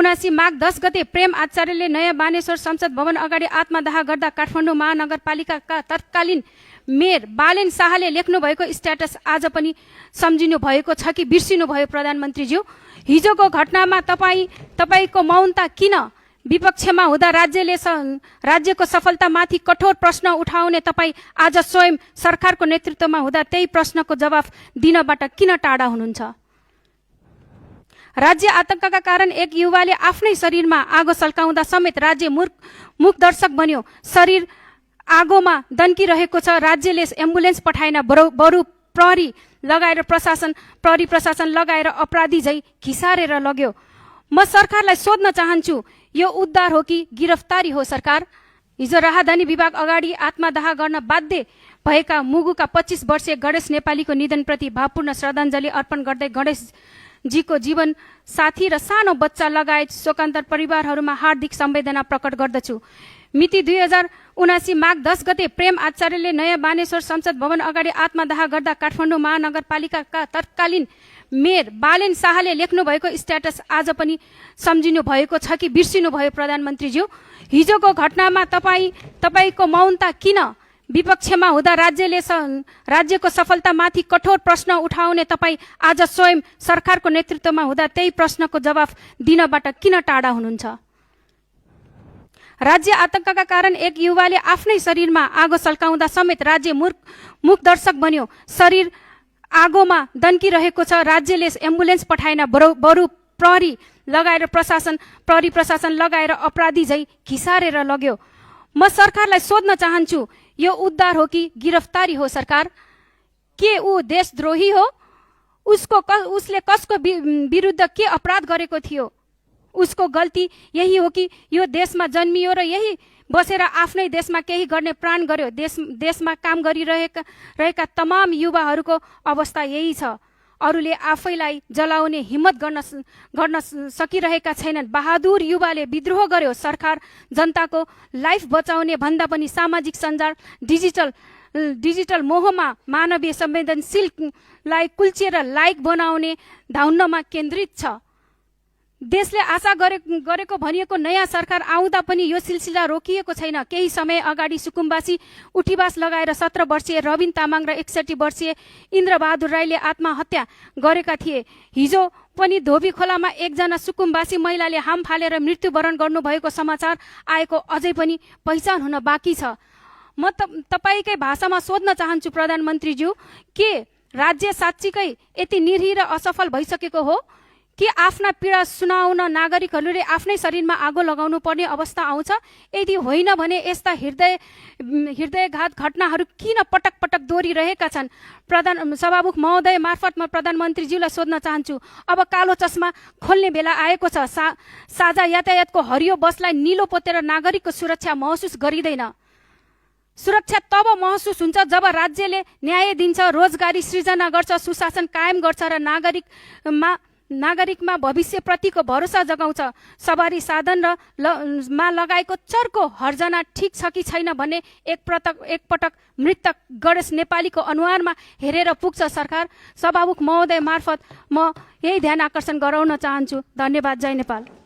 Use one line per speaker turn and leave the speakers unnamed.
2079 माघ 10 गते प्रेम आचार्यले नयाँ बानेश्वर संसद भवन अगाडि आत्मदाह गर्दा काठमाडौँ महानगरपालिकाका तत्कालीन मेयर बालेन शाहले लेख्नु भएको स्ट्याटस आज पनि सम्झिनु भएको छ कि बिर्सिनु भयो प्रधानमन्त्रीज्यू? हिजोको घटनामा तपाईको मौनता किन? विपक्षमा हुँदा राज्यको सफलतामाथि कठोर प्रश्न उठाउने तपाईँ आज स्वयं सरकारको नेतृत्वमा हुँदा त्यही प्रश्नको जवाफ दिनबाट किन टाढा हुनुहुन्छ? राज्य आतंकका कारण एक युवाले आफ्नै शरीरमा आगो सल्काउँदा समेत राज्य मूकदर्शक बन्यो। शरीर आगोमा दन्किरहेको छ, राज्यले एम्बुलेन्स पठाएन, बरु प्रहरी प्रशासन लगाएर अपराधी झै खिसारेर लग्यो। म सरकारलाई सोध्न चाहन्छु, यो उद्धार हो कि गिरफ्तारी हो सरकार? हिजो राहदानी विभाग अगाडि आत्मदाह गर्न बाध्य भएका मुगुका 25 वर्षीय गणेश नेपालीको निधनप्रति भावपूर्ण श्रद्धाञ्जली अर्पण गर्दै गणेशजीको जीवन साथी र सानो बच्चा लगायत शोकान्तर परिवारहरूमा हार्दिक संवेदना प्रकट गर्दछु। मिति 2079 माघ 10 गते प्रेम आचार्यले नयाँ बानेश्वर संसद भवन अगाडि आत्मदाह गर्दा काठमाडौँ महानगरपालिकाका तत्कालीन मेयर बालेन शाहले लेख्नु भएको स्ट्याटस आज पनि सम्झिनु भएको छ कि बिर्सिनु भयो प्रधानमन्त्रीज्यू? हिजोको घटनामा तपाईको मौनता किन? विपक्षमा हुँदा राज्यको सफलतामाथि कठोर प्रश्न उठाउने तपाईँ आज स्वयं सरकारको नेतृत्वमा हुँदा त्यही प्रश्नको जवाफ दिनबाट किन टाढा हुनुहुन्छ? राज्य आतंकका कारण एक युवाले आफ्नै शरीरमा आगो सल्काउँदा समेत राज्य मूकदर्शक बन्यो। शरीर आगोमा दन्किरहेको छ, राज्यले एम्बुलेन्स पठाएन, बरु प्रहरी प्रशासन लगाएर अपराधी झै खिसारेर लग्यो। म सरकारलाई सोध्न चाहन्छु, यो उद्धार हो कि गिरफ्तारी हो सरकार? के ऊ देशद्रोही हो? उसले कसको विरुद्ध के अपराध गरेको थियो? उसको गल्ती यही हो कि यो देशमा जन्मियो र यही बसेर आफ्नै देशमा केही गर्ने प्रण गर्यो। देशमा काम गरिरहेका तमाम युवाहरूको अवस्था यही छ। अरूले आफैलाई जलाउने हिम्मत गर्न सकिरहेका छैनन्। बहादुर युवाले विद्रोह गर्यो। सरकार जनताको लाइफ बचाउने भन्दा पनि सामाजिक सञ्जाल डिजिटल मोहमा मानवीय संवेदनशीललाई कुल्चिएर लाइक बनाउने धाउन्नमा केन्द्रित छ। देशले आशा गरेको भनिएको नयाँ सरकार आउँदा पनि यो सिलसिला रोकिएको छैन। केही समय अगाडि सुकुम्बासी उठीवास लगाएर 17 वर्षीय रबिन तामाङ र 61 वर्षीय इन्द्रबहादुर राईले आत्महत्या गरेका थिए। हिजो पनि धोबी खोलामा एकजना सुकुम्बासी महिलाले हाम फालेर मृत्युवरण गर्नुभएको समाचार आएको अझै पनि पहिचान हुन बाँकी छ। म तपाईकै भाषामा सोध्न चाहन्छु प्रधानमन्त्रीज्यू, के राज्य साँच्चीकै यति निर्ही र असफल भइसकेको हो कि आफ्ना पीडा सुनाउन नागरिकहरूले आफ्नै शरीरमा आगो लगाउनु पर्ने अवस्था आउँछ? यदि होइन भने यस्ता हृदयघात घटनाहरू किन पटक पटक दोहोरिरहेका छन्? सभामुख महोदय मार्फत म प्रधानमन्त्रीज्यूलाई सोध्न चाहन्छु, अब कालो चस्मा खोल्ने बेला आएको छ। साझा यातायातको हरियो बसलाई निलो पोतेर नागरिकको सुरक्षा महसुस गरिँदैन। सुरक्षा तब महसुस हुन्छ जब राज्यले न्याय दिन्छ, रोजगारी सृजना गर्छ, सुशासन कायम गर्छ र नागरिकमा भविष्यप्रतिको भरोसा जगाउँछ। सवारी साधन मा लगाएको चर्को हर्जना ठिक छ कि छैन भन्ने एकपटक मृतक गणेश नेपालीको अनुहारमा हेरेर पुग्छ सरकार? सभामुख महोदय मार्फत म यही ध्यान आकर्षण गराउन चाहन्छु। धन्यवाद। जय नेपाल।